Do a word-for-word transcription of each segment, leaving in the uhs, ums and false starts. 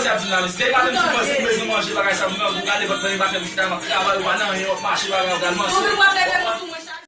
koze ap di m la, mesye? Depi maten m sou pòz, m bezwen manje bagay sa, m nan gou gade vant mwen, maten m chita, m ap travay, ou pa nan anyen, w ap mache, bagay, ou pral manje. Ou pral leve m sou mwen chaje.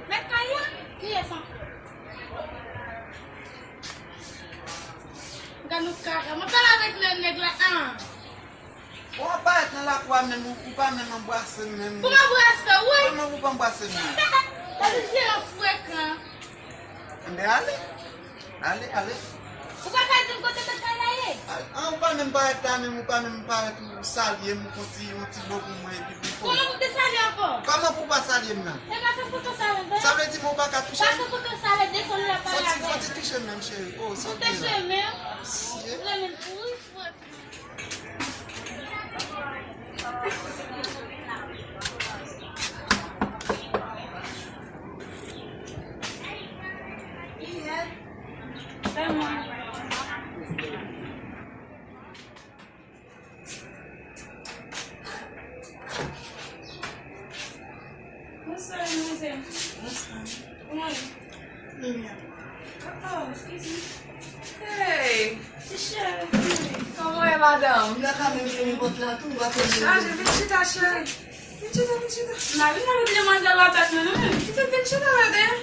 Mèt kay la? Kiyès ankò? Gad nou kaka. Mwen pale avèk nèg la, an. Bon, w ap parèt nan lakou a menm, ou, ou pa menm anbrase m menm. Pou m anbrase w, wi. Kòman ou pa anbrase m menm? Gade jeran frekan. Enben, ale. Ale, ale. Ou pa ka di m kote mèt kay la ye? Al, an, ou pa menm parèt la menm, ou pa menm parèt, ou salye m, ou fè yon ti, yon ti bo pou mwen, epi pou. Kòman pou m te salye ankò? Kòman pou w pa salye m nan? E pa fè foto sa, non. Sa vle di men ou pa ka touche m? Pa fè foto sa, lè desann la pa la. Fò ti, fò ti touche m menm, cheri. Oh, sa byen la. Touche menm. Ou renmen m pou wi, frè. Bonswa, madmwazèl. Bonswa. Kòman w ye? Mwen byen. Oh, excuse me. Hey! Ti cheri. Kòman w ye, madanm? M nan ka menm fèmen pòt la tou, ou pa konn. Chaje, vin chita, cheri. Vin chita, vin chita. M pa vin nan demwazèl rapèt mwen, non, men. Pitit, vin chita la, dèyè.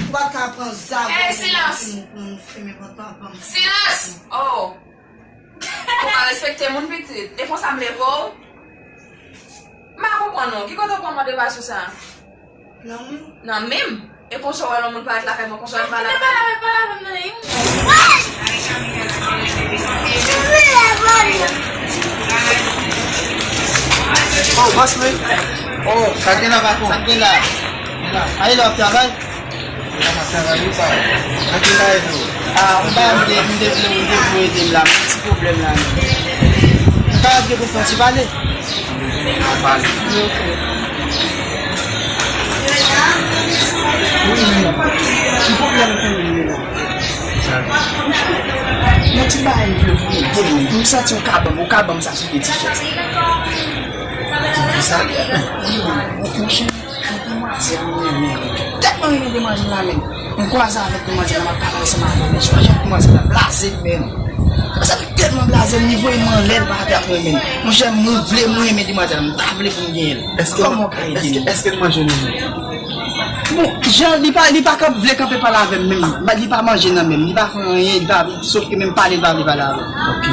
Ou pa ka pran zam. Hey, silans! Fèmen pòt la, ban m. Silans! Oh! Ou pa respekte moun, pitit. E konsa m leve w? M pa konprann ou. Ki kote w pran mòde vwazin sa? Nan men w. Nan men m? E konsa w wè lè yon moun parèt lakay mwen, konsa w wè m pa lakay? Pale avè m, pale avè m nan yon. Oh, bòs mwen. Oh, sa gen la, patwon? Sa gen la? Gen la. Ale la, w ap travay? Kòman travay ou sa? Nan ki ka ede w? Ah, m pa, m te, m te vle, m te vle ede m la, m ti pwoblèm la menm. M kapab gen pou fè yon ti pale? An pale. Ok. Wi, ki pwoblèm ou konnen la? Sa. Yon ti bagay m vle pou ede m. M santi w ka ban m, ou ka ban m sa sou de ti chèz. Ki sa? Wi, monchè. Demwazèl, mwen renmen. Tèlman renmen demwazèl la menm. M kwaze avèk demwazèl la, m ap pale ansanm avè l, men se pa jan demwazèl la blaze m menm. Demwazèl la tèlman blaze m, li voye m anlè, l pa t ap renmen m. Monchè, mwen vle, mwen renmen demwazèl la, m ta vle pou m genyen l. Kòman w ka ede m? Èske, èske l manje nou menm? Bon, jan, li pa, li pa kanp-, vle kanpe pale avè m menm. Li pa manje nan menm, li pa fè anyen, li pa, sòf ke menm pale, li pa vle pale avè m. Ok.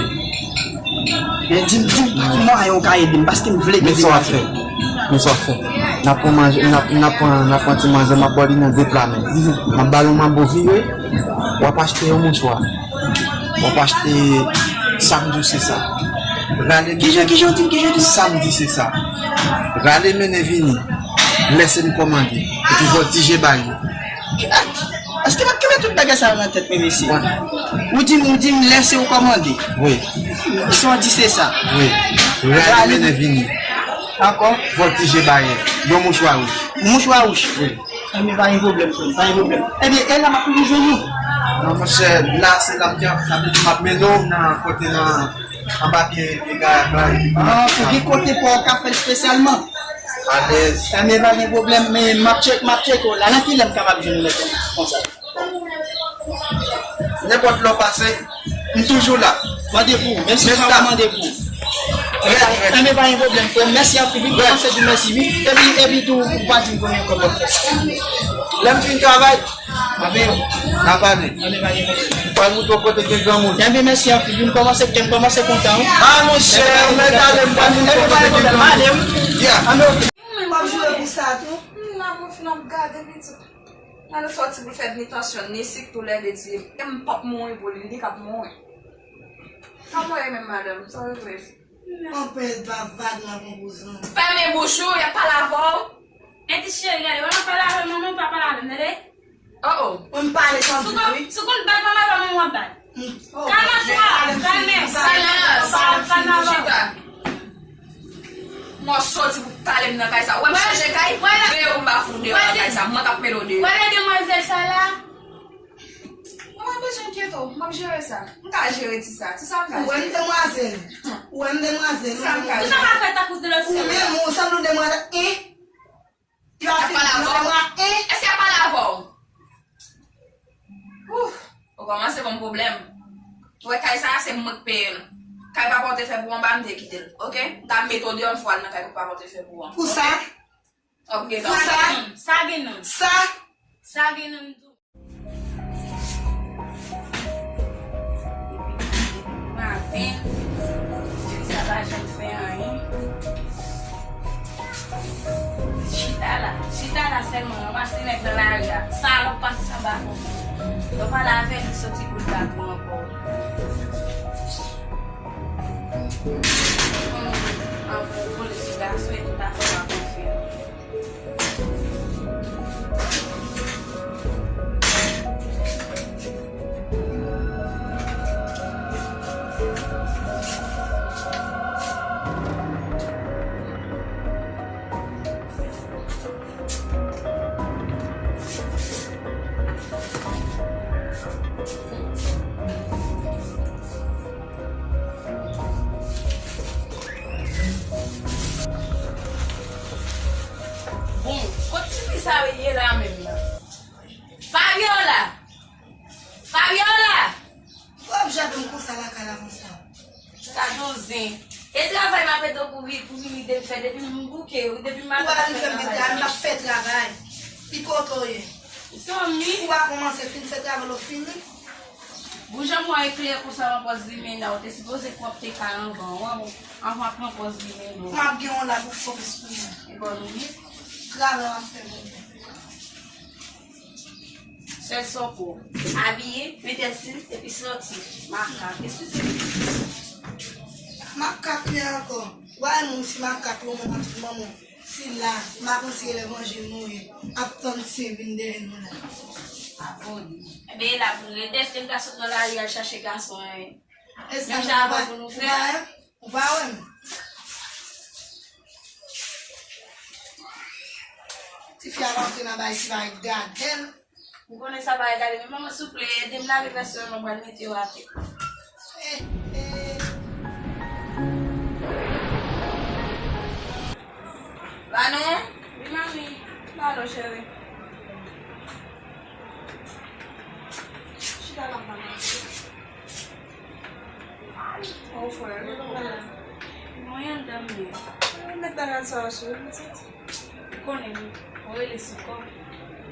Men di m, di m pa ki mwayen ou ka ede m, paske m vle ede m. Men sa w ap fè. Men sa w ap fè. N ap pran manje, n ap, n ap pran, n ap pran ti manzè, m ap ba w li nan de pla menm. M ap ba l yon manbo vire, w ap achte yon mouchwa. W ap achte, sa m di w se sa. Rale. Kijan, kijan w di m, kijan w di m? Sa m di se sa. Rale mennen vini. Lèse m kòmande. Epi vòltije ba yo. Èske m ap kenbe tout bagay sa yo nan tèt mwen, mesye? Wi. Ou di m, ou di m lèse ou kòmande. Wi. Sa w di se sa. Wi. Rale mennen vini. Ankò? Vòltije ba yo. Yon mouchwa wouj. Mouchwa wouj? Wi. Enben, pa gen pwoblèm, frè m, pa gen pwoblèm. Ebyen, e la m ap toujou jwenn ou? Non, monchè, la, se la m te ap, sa vle di m ap mennen w nan kote nan, anba pye, pye garaj la, epi. Ah, pou gen kote pou w ka fè l espesyalman? Alèz. Enben, pa gen pwoblèm, men m ap tchek, m ap tcheke w la. Nan ki lè m kapab jwenn ou, mèt, konsa? Nenpòt lè w pase, m toujou la. Mande pou ou, menm si se pa mande pou ou. Enben, pa gen pwoblèm, frè m. Mèsi anpil, wi. M kòmanse di mèsi, wi. Epi, epi tou, ou pa di m konbyen kòb w ap fè sa. Lè m fin travay, anben, n a pale. Enben, pa gen pwoblèm. Pral montre w kote gen granmoun. Enben, mèsi anpil, wi. M kòmanse, m kòmanse kontan, wi. Ah, monchè, mèt ale, m pral montre w kote gen granmoun. Enben, pa gen pwoblèm, ale, wi. Yeah. Anben, oke. Mwen, m ap joure pou sa, tou. M la, mwen fin ap gade, pitit. Nan nou sòti pou l fè ni tansyon, ni sik, toulède di, e m p ap mouri pou li, li k ap mouri. Sa m wè menm, madanm, sa w regle? Anpil pa vag la, bon bouzan. Fèmen bouch ou, y ap pale avè w. Enti cheri, gade, w ap pale avè manman, w pa pale avè m, tande? Oh, oh. Mwen m pale tankou wi. Si w konn bat manman, e pa manman w ap bat. Kalme twa, kalme. Silans. Kalme, kalme. Chita. Mwen soti pou pale m nan kay sa. Ou wè m chanje kay? Veye pou m pa fout deyò nan kay sa. Mwen k ap mete w deyò. Wè demwazèl sa la? Mwen pa bezwen enkyete w. M ap jere sa. M ka jere ti sa. Ti sa m ka jere. Ou wè m demwazèl? Ou wè m demwazèl? Ti sa m ka jere. Ou ta ka fè tankou ti lòt sè w la. Ou menm, ou sanble yon demwazèl. Hein? Yo ap pale avè w? Èske y ap pale avè w? Ouf! Ou kòmanse ban m pwoblèm. Ou wè kay sa a, se mwen k peye l. Kay papa w te fè pou w anba, m te kite l, oke? M ta mete w deyò, m fè w al nan kay papa w te fè pou w an. Pou sa? Oke? Pou sa? Sa gen non. Sa? Sa gen non tou. Maten, Lisa pa janm fè anyen. Chita la, chita la sèlman, ranmase nèg nan lari a. Salòp pase sanba konprann. Yo pale avè li soti pou l bat ou ankò. Anvan w vole sou gason e tout afè w ap fè. Bon, kot tifi sa ye la menm nan? Fabiola! Fabiola! Ou ap jape m konsa lakay la konsa? Sa gon zen. E travay m ap ede w pou vi-, pou vin ede m fè depi m bouke, wi, depi m maten m ap fè travay. Ou pa vin fè m travay, m ap fè travay. Pi kote w ye? Zanmi. Ou pa kòmanse fin fè travay, lè w fini. Bon, jan mwen eklè konsa nan pòz limena, ou te sipoze pwòpte kay anvan, wi, anvan pran pòz limena. M ap gen yon la pou fòk espri mwen. E bòn wi. Travay w ap fè mwen. Sèl sa w ko. Abiye, mete stil, epi sòti. Makak. Eskize m. Makak li ankò. Ou pa wè nou se makak yo, mwen ak tout manman. Sila, m pa konn si levanjil nou ye, ap tann si vin dèyè nou la. Abòne. Enben, e la pou nou rete. Èske n ka sot nan lari al chache gason an? Menm jan avan pou nou fè. Ou pa wè m? Tifi a pa antre nan bay, tifi a gade l. Ou konnen sa pa egale, men manman, souple, ede m lave vès yo, mwen pral mete yo atè. Eh, eh. Banou? Wi, manmi. Banou, cheri. Chita la, manmi. Oh, frè, mwen konn bagay. Mwen anndan m ye. Ou met bagay sa yo sou ou, pitit? Ou konnen, ou rele sou kò.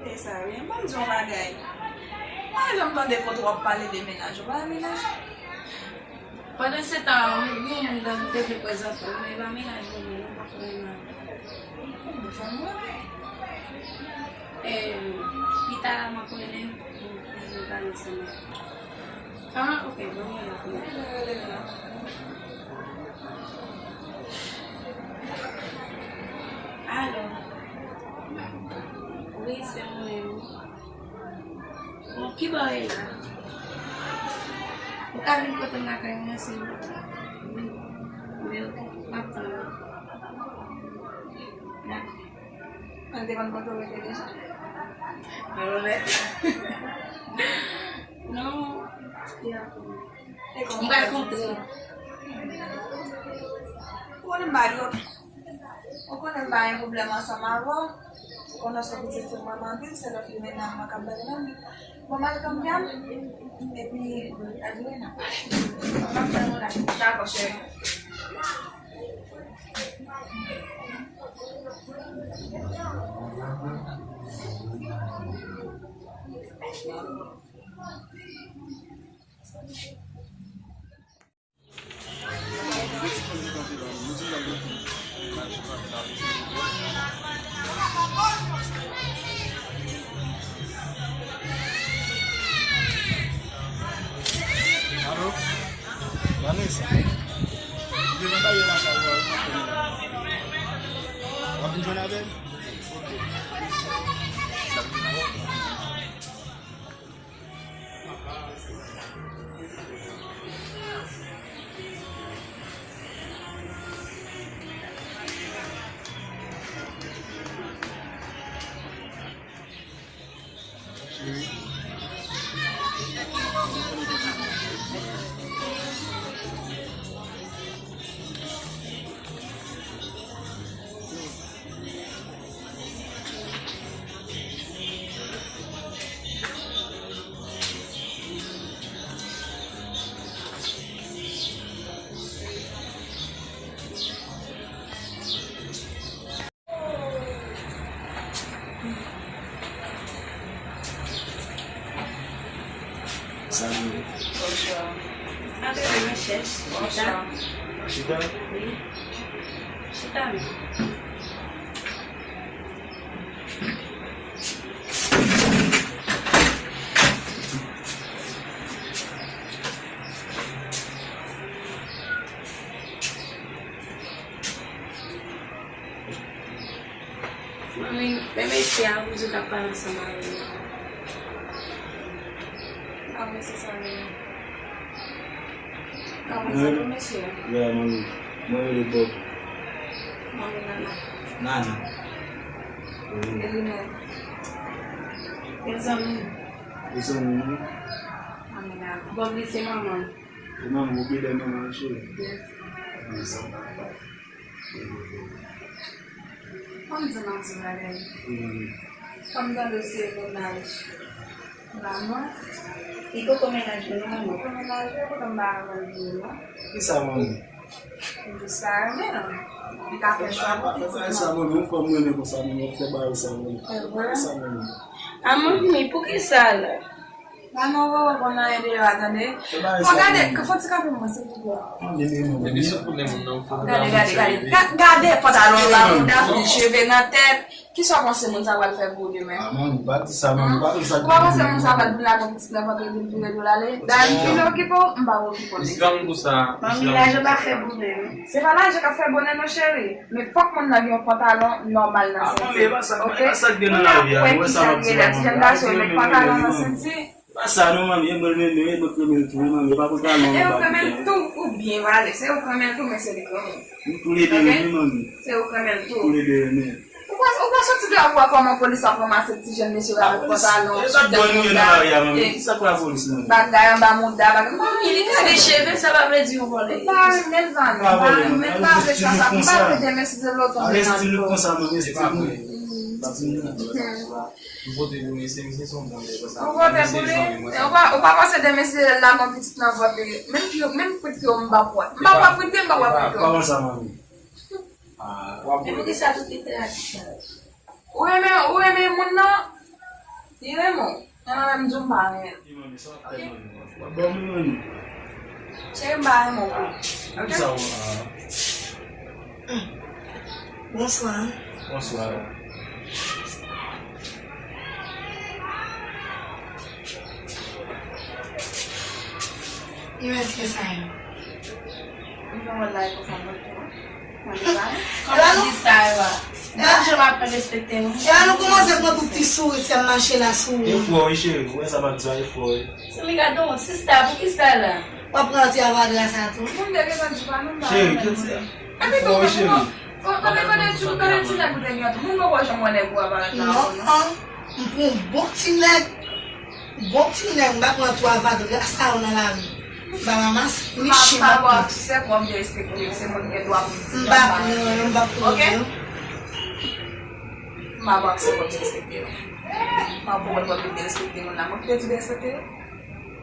E sa, wi. Ban m di yon bagay. Mwen janm tande kote w ap pale de mennaj ou. Pa gen mennaj? Pandan se tan, yon moun dan nou te vle prezante w, men e pa mennaj mwen, non, m poko renmen avè l. Ou fanm mwen? E, pita, m ap rele l, pou, pou nou pale ansanm. Ah, ok, bon, mwen la. Alo. Wi, se mwen menm. Bon, ki bò w ye la? Ou ka vin kote m lakay mwen, silvouplè? Wi. Wi, ok. M ap tann ou. Dakò. Mwen te konn kote w rete deja. Mwen remèt. Non. Ya. M pral kontre. Ou konnen m pa gen, ou konnen m pa gen pwoblèm ansanm avè w. Ou konnen se pitit fi mwen m anpil, se lòt li menm nan mwen k ap bay nan li. Bon, m al kanpe a m, epi, epi n ap pale. M ap tann ou la. Dakò, cheri. Alo? Vanessa? Li nan bagay lakay ou a, w ap vin jwenn avè l? Ok. Salut. Bonsoir. Antre nan chèch. Bonsoir. Chita? Wi. Chita, wi. Manmi, men mesye a, ou di w t ap pale ansanm avè l. Ah, mesye sa menm. Ah, mwen salut mesye a. Yeah, manmi. Mwen rele Bob. Manmi Nana. Nana. Wi. E li menm? E zanmi? E zanmi, wi. Manmi Nana. Bob li se manman. E manman, ou byen manman, cheri? Yes. Yes. Fò m di w yon ti bagay. Fò m tande w se mennaj. Manman. Li poko mennaj mwen non, manman. Poko mennaj mwen, poko m pa konn di w non. Kisa, manman? M jis pa renmen non. Li ka fè chwa pou pitit mwen. Fè bagay sa, manman. Yon fanm renmen konsa, manman, fè bagay sa, manman. Fè bagay sa, manman. A manmi, poukisa la? Maman, ou konn anyen deyò a, tande. Fò gade, fò ti kanpe mwen, silvouplè. Depi sou koulè moun nan, fò gade, gade, gade. Ga-, gade pantalon an ba mouda, cheve nan tèt. Kisa w panse moun sa pral fè pou ou demen? Ah, manmi, pa di sa, manmi, pa di sa. Ou pa panse moun sa pral vin la, gon pitit nan vant li, vin vire do l ale? Dayè, m fin okipe w, m pa okipe w. Li gang pou sa. Manmi, lajan pa fè bonè, non. Se pa lajan k ap fè bonè, non, cheri. Men fòk moun nan gen yon pantalon nòmal nan senti. Ah, manmi, e pa sa, e pa sa k gen nan lavi a, ou wè sa m ap di la, manmi. Ti jèn gason met pantalon nan senti. Pa sa non, manmi, e mwen menm, e mwen k renmen l tou, wi, manmi, e pa konsa non. E ou k renmen l tou, ou byen pale, se ou k renmen l tou, men se li k renmen. Nou toulede renmen, manmi. Se ou k renmen l tou. Toulede renmen. Ou pa, ou pa soti deyò pou wè kòman polis ap ranmase ti jèn mesye yo avèk pantalon, sou tèt mouda, bagay anba mouda, bagay. Manmi, li gade cheve, sa pa vle di yon vòlè. M pa renmen l, Vani, m pa renmen l, m pa vle sa, sa, m pa vle demen si se lòt moun nan. Estil konsa, manmi, estil nou. M vote pou misye, misye se yon bon nèg, konsa. Ou vote pou li? Ou pa, ou pa panse demen si l lagon pitit nan vant li? Menm pye, menm kwit pye w m p ap wè. M p ap wè kwit pye, m p ap wè kwit pye w. Kòman sa, manmi? Ah, w ap wè. Men poukisa tout literati sa yo? Ou renmen, ou renmen moun nan? Li renmen w. Men mwen menm, m di w m pa renmen l. Cheri, m pa renmen w. Oke? Bonswa. Bonswa. Ki mesye sa yo? M pa wè l la, e konsa m wè l tou. Kòman di sa yo a? E pa jan m ap respekte nou. E la nou kòmanse pran tout ti souri, si ap mache la souri. E fò wi cheri, ou wè sa m ap di a, e fò wi. Semi gade yon sista, poukisa la? W ap pran ti avadra sa tou. Moun te gentan di pa nou, m pa renmen l. Cheri, kite. Epi tou, fò wi cheri. Kote, kote ti, kote ti nèg ou te gen an tou? Moun poko janm wè nèg ou aparèt la ankò non. M pran yon bon ti nèg. Bon ti nèg, m pa pran twa vag rasta yo nan lari. M pa ranmase ni chen m pa pran. M pa ba w aksè pou w ap derespekte m, se mwen ki gen dwa pou m di m pa renmen w. M pa pran, m pa pran. Oke? M pa ba w aksè pou w ap derespekte m. M pa pran pou w ap derespekte moun la. Mwen ki te di derespekte yo?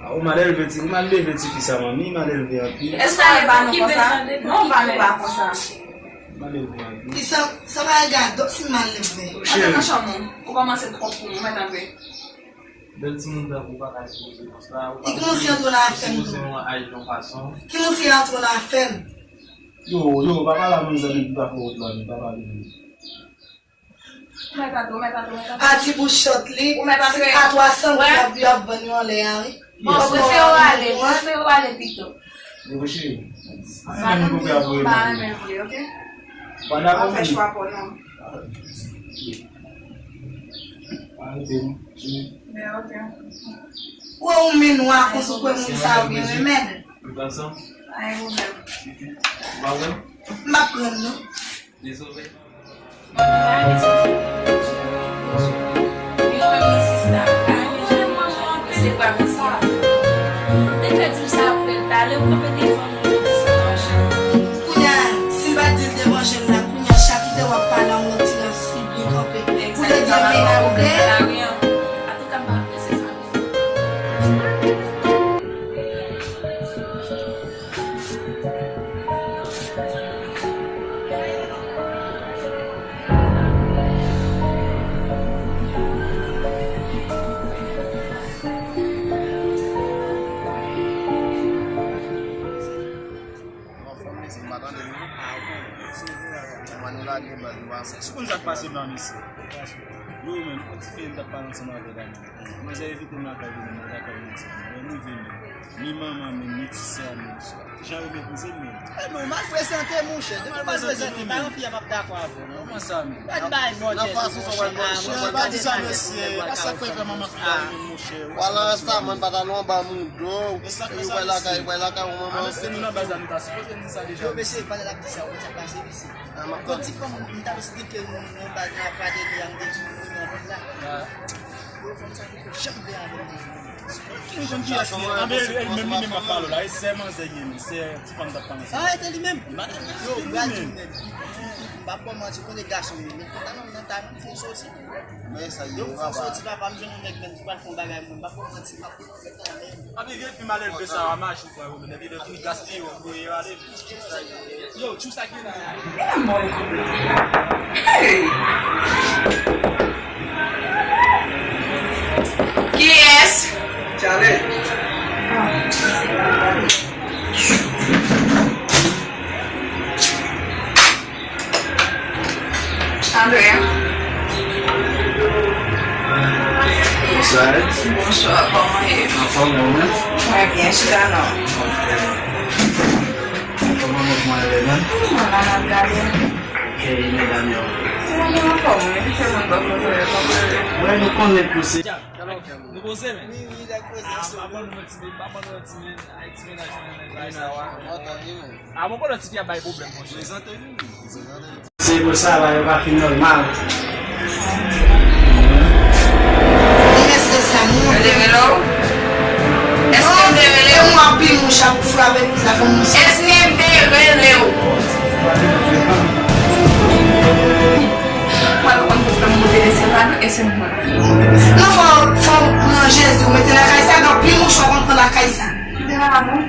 Ah, ou mal elve ti, ou mal leve tifi sa, manmi, mal elve anpil. Èske sa e pa nou konsa? Non, pa nou pa konsa. Mal elve anpil. Ki sa, sa pa gade, si mal elve. Antre nan chanm ou. Ou kòmanse twòp pou mwen, tanpri. Bèl timoun tankou w pa ka sipoze konsa, ou pa sipoze yon aj yon fason. Ki moun se antre nan afè m? Yo, yo, pa pale a manzè menm ki pa fè wont la, menm pa pale menm. Ou mèt antre, ou mèt antre, ou mèt antre. A ti bouch chòt li, a twa san goud y ap, y ap vann yo anlè a, wi. Bon, prefere w ale, prefere w ale pito. Yo, cheri. Sa nou di, nou pa renmen vre, oke? Pa dakò menm. Fè chwa pa w non. Arete m. Men oke. Ou wè ou men nwa konsa, ou kwè moun sa yo gen renmen? Nou ansanm? Pa gen pwoblèm. Ou pa wè m? M ap pran non. Dezole. Kounye a, si l pa t di l devan jèn la, kounye a, chak ide w ap pale a yon lòt ti ras li byen kanpe. Ou te di l men la, oke? Anfòm, mesye, m pa tande nou. Kòman nou lage baz nou pa. Ou konn sa k pase m la, mesye? Yo, menm, yon ti fi m t ap pale ansanm avè l la, menm. Manzè envite m lakay li, menm, lakay li ansanm. Lè m rive, menm, ni manman m, ni ti sè a, menm. Jan yo meprize m, menm. E non, mal prezante, monchè. Depi w mal prezante, pa yon fi a p ap dakò avè w, non. Kòman sa, menm? Gad bay bòdè, monchè. Monchè, pa di sa, mesye. A sa k fè fè manman fi a, menm, monchè. Wala, rasta, man, pa t al anba moun do. Yo pral lakay, yo pral lakay, ou manman. A, mesye, nou nan baz la, nou ta sipoze di sa deja. Yo, mesye, pandan l ap di sa, ou konn sa k pase, mesye? Gon ti fanm, m t ap esplike nou, nou baz nan Akademi a, m te di nou, nou nan baz la. Yo, fanm sa poko janm vle avè m deja. M konn kiyès li ye. Anben, menm li menm ap pale la, e sè manzè ye, menm, sè ti fanm t ap pale ansanm. Arete li menm. Yo, Brad, li menm. M p ap ba w manti, ou konnen gason li menm. Pandan m nan ta, m fon soti. Yo, m fon soti, papa, m jwenn yon nèg menm ki pral fè yon bagay, mwen, m p ap ba w manti, m ap Anpi vye fi malelve sa yo a mache ou kwè yo menm, epi lè tou gaspiye yo, voye yo ale. Yo, tchou sa ki la. Hey! Kiyès? Chale. André. Bonswa. Bonswa, kòman ye? Anfòm, ou menm? Trè byen, chita non. Kòman mouvman yo ye menm? Mouvman la, n ap gade. Ok, medam yo? Medam yo anfòm, wi, se moun bò kote yo, kòman yo ye? Wè, nou konnen pou se. Nou poze, men. Wi, wi, lè poze, ah, m pa ban nou manti, men, m pa ban nou manti, men. Ay, ti mennaj mwen, men, bay sa, wa. Mwen tande, men. Ah, bon, konnen ti fi a bay pwoblèm, monchè. Prezante nou. Se pou sa la, yo pa fin nòmal. Èske sa nou? Yo te rele w? Èske yo te rele w? Non, e mwen pi mouch ap frape la fanm mouch. Èske yo te rele w? Mwen konn pou fè m monte desann la, non, e se mwen. Non, fò, fò pran Jezi, ou mete lakay sa, donk pi mouch w ap pran lakay sa. Kite la, non.